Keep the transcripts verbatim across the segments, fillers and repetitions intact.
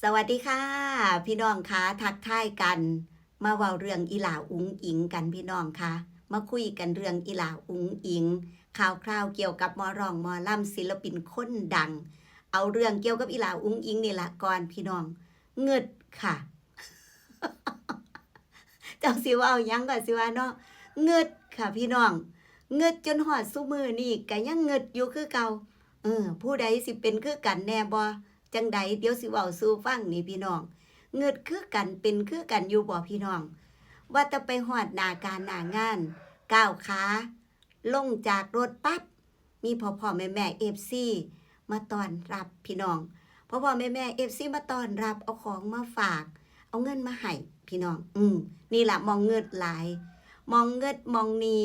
สวัสดีค่ะ พี่น้องคะ ทักทายกัน มาเว้าเรื่องอีหล้าอุ๋งอิ๋งกันพี่น้องคะ มาคุยกันเรื่องอีหล้าอุ๋งอิ๋ง ข่าวคราวเกี่ยวกับหมอร้องหมอลำ ศิลปินคนดัง เอาเรื่องเกี่ยวกับอีหล้าอุ๋งอิ๋งนี่ละก่อนพี่น้อง เงิดค่ะ เจ้าสิเว้าหยังก็สิว่าเนาะ เงิดค่ะพี่น้อง เงิดจนฮอดซุมื้อนี้ก็ยังเงิดอยู่คือเก่า เออ ผู้ใดสิเป็นคือกันแน่บ่ จั่งใด เดี๋ยวสิเว้าสู่ฟังนี่พี่น้อง เงิดคือกัน เป็นคือกันอยู่บ่พี่น้อง ว่าแต่ไปฮอดหน้าการหน้างาน ก้าวขาลงจากรถปั๊บ มีพ่อๆแม่ๆ เอฟซี มาต้อนรับพี่น้อง พ่อๆแม่ๆ เอฟซี มาต้อนรับ เอาของมาฝาก เอาเงินมาให้พี่น้อง อืม นี่ล่ะหม่องเงิดหลาย หม่องเงิดหม่องหนี้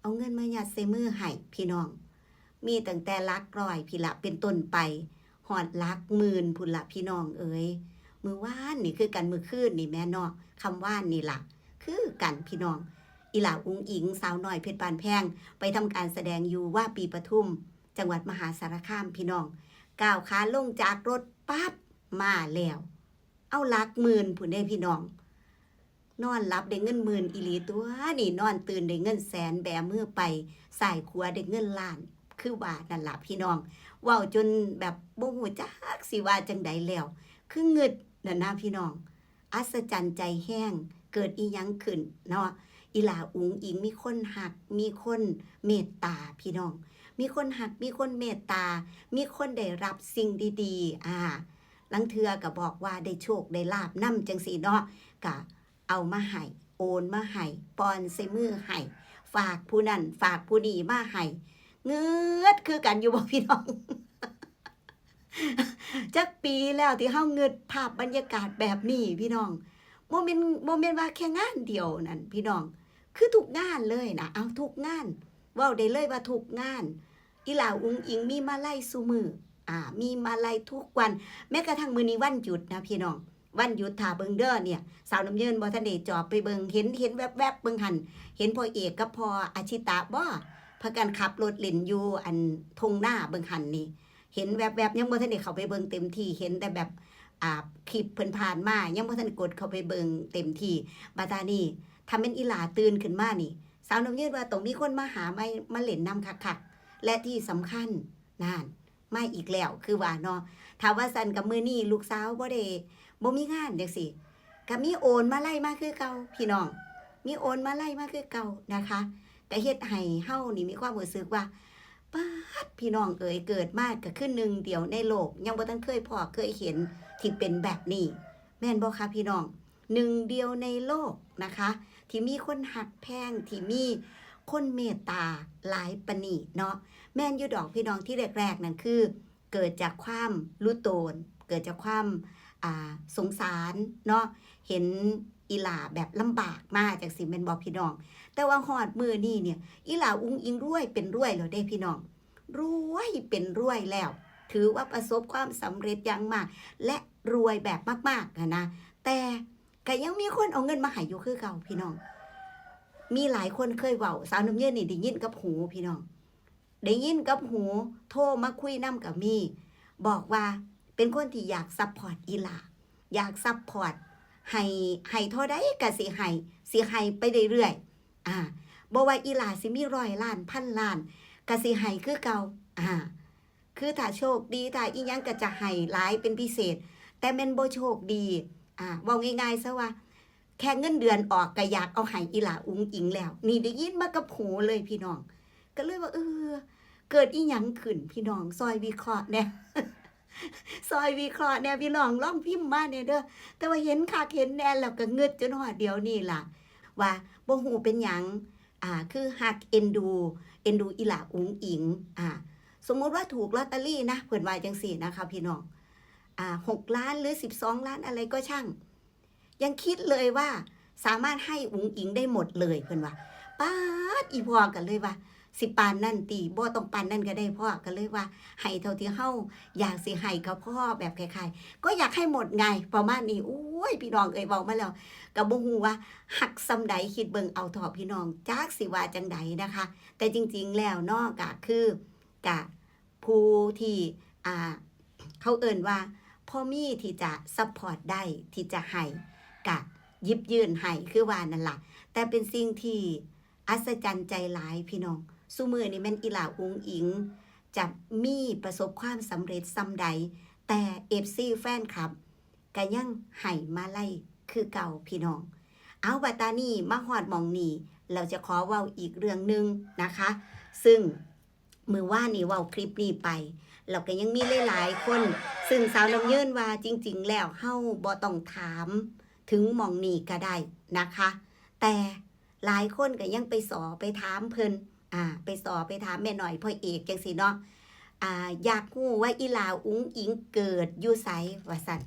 เอาเงินมายัดใส่มือให้พี่น้อง มีตั้งแต่หลักร้อยพี้ละเป็นต้นไป ฮอดหลักหมื่นพู้นละพี่น้องเอ๋ย มื้อวานนี่คือกัน มื้อคืนนี่แหมเนาะ ค่ำวานนี่ล่ะ คือกันพี่น้อง อีหล้าอุ๋งอิ๋ง สาวน้อยเพชรบ้านแพง ไปทำการแสดงอยู่วาปีปทุม จังหวัดมหาสารคามพี่น้อง ก้าวขาลงจากรถปั๊บ มาแล้ว เอาหลักหมื่นพู้นเด้พี่น้อง นอนหลับได้เงินหมื่นอีหลีตั๊วนี่ นอนตื่นได้เงินแสน แบมือไป ซ้ายขวาได้เงินล้าน คือว่านั่นล่ะพี่น้อง เว้าจนแบบบ่ฮู้จักสิว่าจั่งใดแล้ว คือเงิดนั่นนะพี่น้อง อัศจรรย์ใจแฮง เกิดอิหยังขึ้นเนาะ อีหล้าอุ๋งอิ๋งมีคนฮัก มีคนเมตตาพี่น้อง มีคนฮัก มีคนเมตตา มีคนได้รับสิ่งดีๆ อ่า ลางเทื่อก็บอกว่าได้โชคได้ลาภนำจั่งซี้เนาะ ก็เอามาให้ โอนมาให้ ป้อนใส่มือให้ ฝากผู้นั้น ฝากผู้นี้มาให้ เงิดคือกันอยู่บ่พี่น้อง จักปีแล้วที่เฮาเงิดภาพบรรยากาศแบบนี้พี่น้อง บ่แม่น บ่แม่นว่าแค่งานเดียวนั่นพี่น้อง คือทุกงานเลยนะ เอาทุกงาน เว้าได้เลยว่าทุกงาน อีหล้าอุ๋งอิ๋งมีมาลัยซุมื้อ อ่า มีมาลัยทุกวัน แม้กระทั่งมื้อนี้วันหยุดนะพี่น้อง วันหยุด ถ้าเบิ่งเด้อเนี่ย สาวน้ำเยินบ่ทันได้จอบไปเบิ่ง เห็น เห็นแวบๆเบิ่งหั่น เห็นพ่อเอกกับพ่ออาชิตะบ่ พากันขับรถเล่นอยู่อันทุ่งนาเบิ่งหั่นนี่ เห็นแวบๆ ยังบ่ทันได้เข้าไปเบิ่งเต็มที่ เห็นแต่แบบ อ่า คลิปเพิ่นผ่านมา ยังบ่ทันได้กดเข้าไปเบิ่งเต็มที่ บัดตานี้ ถ้าแม่นอีหล้าตื่นขึ้นมานี่ สาวน้ำเยินว่าต้องมีคนมาหา มา มาเล่นนำคักๆ และที่สำคัญ นั่น มาอีกแล้ว คือว่าเนาะ ถ้าว่าซั่นก็มื้อนี้ลูกสาวบ่ได้ บ่มีงานจั่งซี้ ก็มีโอนมาลัยมาคือเก่าพี่น้อง มีโอนมาลัยมาคือเก่านะคะ ก็เฮ็ดให้เฮานี่มีความรู้สึกว่า ป๊าด พี่น้องเอ๋ย เกิดมาก็คือหนึ่งเดียวในโลก ยังบ่ทันเคยพ้อเคยเห็นที่เป็นแบบนี้ แม่นบ่คะพี่น้อง หนึ่งเดียวในโลกนะคะ ที่มีคนฮักแพง ที่มีคนเมตตาหลายปานนี้เนาะ แม่นอยู่ดอกพี่น้อง ที่แรกๆนั่นคือ เกิดจากความรู้ตน เกิดจากความ อ่า สงสารเนาะ เห็นอีหล้าแบบลำบากมาจั่งซี้แม่นบ่พี่น้อง แต่ว่าฮอดมื้อนี้เนี่ย อีหล้าอุ๋งอิ๋งรวยเป็นรวยแล้วเด้พี่น้อง รวยเป็นรวยแล้ว ถือว่าประสบความสำเร็จอย่างมาก และรวยแบบมากๆหั้นนะ แต่ก็ยังมีคนเอาเงินมาให้อยู่คือเก่าพี่น้อง มีหลายคนเคยเว้า สาวน้ำเยินนี่ได้ยินกับหูพี่น้อง ได้ยินกับหู โทรมาคุยนำก็มี บอกว่าเป็นคนที่อยากซัปพอร์ตอีหล้า อยากซัปพอร์ต ให้ ให้เท่าใดก็สิให้ สิให้ไปเรื่อยๆ อ่า บ่ว่าอีหล้าสิมีร้อยล้าน พันล้าน ก็สิให้คือเก่า อ่า คือถ้าโชคดี ถ้าอีหยังก็จะให้หลายเป็นพิเศษ แต่แม่นบ่โชคดี อ่า เว้าง่ายๆซะว่า แค่เงินเดือนออกก็อยากเอาให้อีหล้าอุ๋งอิ๋งแล้ว นี่ได้ยินมากับหูเลยพี่น้อง ก็เลยว่า เออ เกิดอีหยังขึ้นพี่น้อง ซอยวิเคราะห์แหน่ ซอยวิเคราะห์แหน่พี่น้อง ลองพิมพ์มาแหน่เด้อ แต่ว่าเห็นคักเห็นแน่แล้วก็เงิดจนฮอดเดี๋ยวนี้ล่ะ ว่าบ่ฮู้เป็นหยัง อ่า คือฮักเอ็นดู เอ็นดูอีหล้าอุ๋งอิ๋ง อ่า สมมุติว่าถูกลอตเตอรี่นะ เพิ่นว่าจั่งซี้นะคะพี่น้อง อ่า หกล้านหรือสิบสองล้านอะไรก็ช่าง ยังคิดเลยว่าสามารถให้อุ๋งอิ๋งได้หมดเลย เพิ่นว่า ป๊าด อีพ่อก็เลยว่า สิปานนั้นติ บ่ต้องปานนั้นก็ได้พ่อ ก็เลยว่า ให้เท่าที่เฮาอยากสิให้ก็พอ แบบคล้ายๆ ก็อยากให้หมดไง ประมาณนี้ โอ้ย พี่น้องเอ้ย เว้ามาแล้ว ก็บ่ฮู้ว่าฮักส่ำใด คิดเบิ่งเอาเถาะพี่น้อง จักสิว่าจั่งใดนะคะ แต่จริงๆแล้วเนาะ ก็คือ ก็ผู้ที่ อ่า เขาเอิ้นว่า พอมีที่จะซัพพอร์ตได้ ที่จะให้ กะหยิบยื่นให้คือว่านั่นล่ะ แต่เป็นสิ่งที่อัศจรรย์ใจหลายพี่น้อง ซุมื้อนี้แม่นอีหล่าอุ๋งอิ๋ง จะมีประสบความสำเร็จส่ำใด แต่ เอฟซี แฟนคลับ ก็ยังให้มาลัยคือเก่าพี่น้อง เอาบัดตานี้มาฮอดหม่องนี้ เราจะขอเว้าอีกเรื่องหนึ่งนะคะ ซึ่งมื้อวานนี้เว้าคลิปนี้ไป แล้วก็ยังมีหลายๆคน ซึ่งสาวน้ำเยินว่าจริงๆแล้วเฮาบ่ต้องถามถึงหม่องนี้ก็ได้นะคะ แต่หลายคนก็ยังไปสอไปถามเพิ่น อ่า ไปสอไปถามแม่น้อยพ่อเอกจังซี้เนาะ อ่า อยากฮู้ว่าอีหล่าอุ๋งอิ๋งเกิดอยู่ไส ว่าซั่น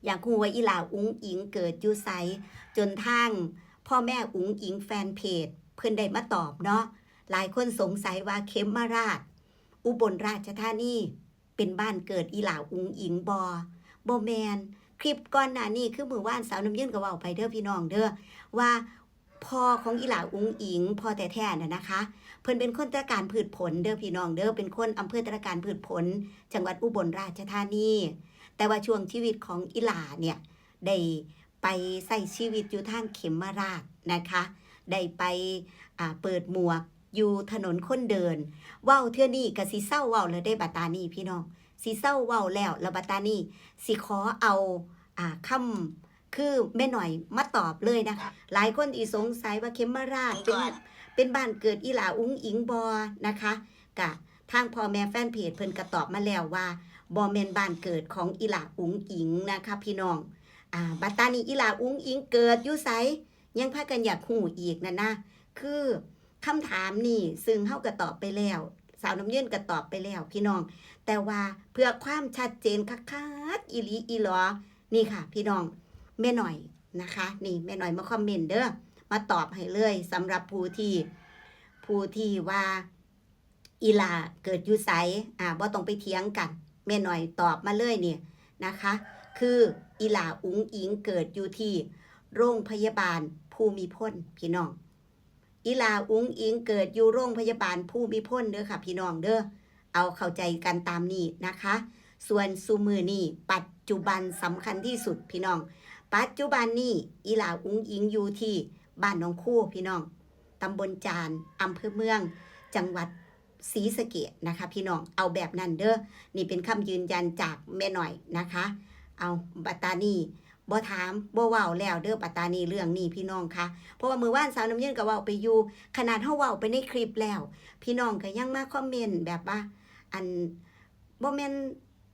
อยากฮู้ว่าอีหล่าอุ๋งอิ๋งเกิดอยู่ไส จนทางพ่อแม่อุ๋งอิ๋งแฟนเพจ เพิ่นได้มาตอบเนาะ หลายคนสงสัยว่าเขมราช อุบลราชธานี เป็นบ้านเกิดอีหล่าอุ๋งอิ๋งบ่ บ่แม่น คลิปก่อนหน้านี้คือมื้อวานสาวน้ำเยินก็เว้าไปเด้อพี่น้องเด้อ ว่าพ่อของอีหล่าอุ๋งอิ๋ง พ่อแท้ๆน่ะนะคะ เพิ่นเป็นคนตระการพืชผลเด้อพี่น้องเด้อ เป็นคนอำเภอตระการพืชผล จังหวัดอุบลราชธานี แต่ว่าช่วงชีวิตของอีหล่าเนี่ย ได้ไปใช้ชีวิตอยู่ทางเขมราชนะคะ ได้ไป อ่า เปิดหมวกอยู่ถนนคนเดิน เว้าเทื่อนี้ก็สิเซาเว้าแล้วเด้บัดตานี้พี่น้อง สิเซาเว้าแล้ว แล้วบัดตานี้สิขอเอา อ่า คำ คือแม่น้อยมาตอบเลยนะคะ หลายคนอีสงสัยว่าเขมราชเป็น เป็นบ้านเกิดอีหล่าอุ๋งอิ๋งบ่นะคะ กะทางพ่อแม่แฟนเพจเพิ่นก็ตอบมาแล้วว่า บ่แม่นบ้านเกิดของอีหล่าอุ๋งอิ๋งนะคะพี่น้อง อ่า บัดตานี้อีหล่าอุ๋งอิ๋งเกิดอยู่ไส ยังพากันอยากฮู้อีกนั่นนะ คือคำถามนี่ซึ่งเฮาก็ตอบไปแล้ว สาวน้ำเยินก็ตอบไปแล้วพี่น้อง แต่ว่าเพื่อความชัดเจนคักๆ อีหลีอีหลอ นี่ค่ะพี่น้อง แม่น้อยนะคะ นี่แม่น้อยมาคอมเมนต์เด้อ มาตอบให้เลย สำหรับผู้ที่ ผู้ที่ว่าอีหล่าเกิดอยู่ไส อ่า บ่ต้องไปเถียงกัน แม่น้อยตอบมาเลยนี่นะคะ คืออีหล่าอุ๋งอิ๋งเกิดอยู่ที่โรงพยาบาลภูมิพลพี่น้อง อีหล่าอุ๋งอิ๋งเกิดอยู่โรงพยาบาลภูมิพลเด้อค่ะพี่น้องเด้อ เอาเข้าใจกันตามนี้นะคะ ส่วนซุมื้อนี้ปัจจุบันสำคัญที่สุดพี่น้อง ปัจจุบันนี้อีหล่าอุ๋งอิ๋งอยู่ที่บ้านหนองคูพี่น้อง ตำบลจาน อำเภอเมือง จังหวัดศรีสะเกษนะคะพี่น้อง เอาแบบนั้นเด้อ นี่เป็นคำยืนยันจากแม่น้อยนะคะ เอาบัดตานี้ บ่ถามบ่เว้าแล้วเด้อบัดตานี้เรื่องนี้พี่น้องคะ เพราะว่ามื้อวานสาวน้ำเยินก็เว้าไปอยู่ ขนาดเฮาเว้าไปในคลิปแล้ว พี่น้องก็ยังมาคอมเมนต์แบบว่า อัน บ่แม่น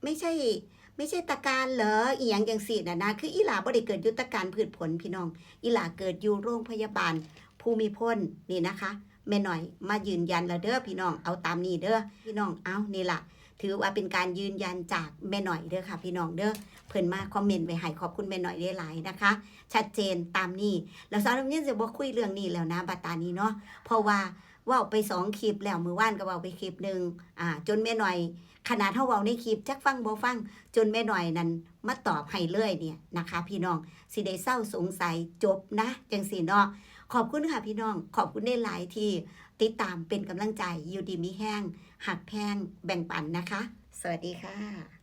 ไม่ใช่ ไม่ใช่ตะการเหรอ อีหยังจังซี้น่ะนะ คืออีหล่าบ่ได้เกิดอยู่ตะการพืชผลพี่น้อง อีหล่าเกิดอยู่โรงพยาบาลภูมิพลนี่นะคะ แม่น้อยมายืนยันแล้วเด้อพี่น้อง เอาตามนี้เด้อพี่น้อง เอานี่ล่ะ ถือว่าเป็นการยืนยันจากแม่น้อยเด้อค่ะพี่น้องเด้อ เพิ่นมาคอมเมนต์ไว้ให้ ขอบคุณแม่น้อยหลายๆนะคะ ชัดเจนตามนี้ แล้วสาวน้ำเย็นสิบ่คุยเรื่องนี้แล้วนะ บัดตานี้เนาะ เพราะว่าเว้าไปสองคลิปแล้ว มื้อวานก็เว้าไปคลิปหนึ่ง อ่า จนแม่น้อย ขนาดเฮาเว้าในคลิปจักฟังบ่ฟัง จนแม่น้อยนั่นมาตอบให้เลยเนี่ยนะคะ พี่น้อง สิได้เซาสงสัยจบนะ จังซี้เนาะ ขอบคุณค่ะพี่น้อง ขอบคุณหลายๆที่ติดตามเป็นกำลังใจ อยู่ดีมีแฮง ฮักแพง แบ่งปันนะคะ สวัสดีค่ะ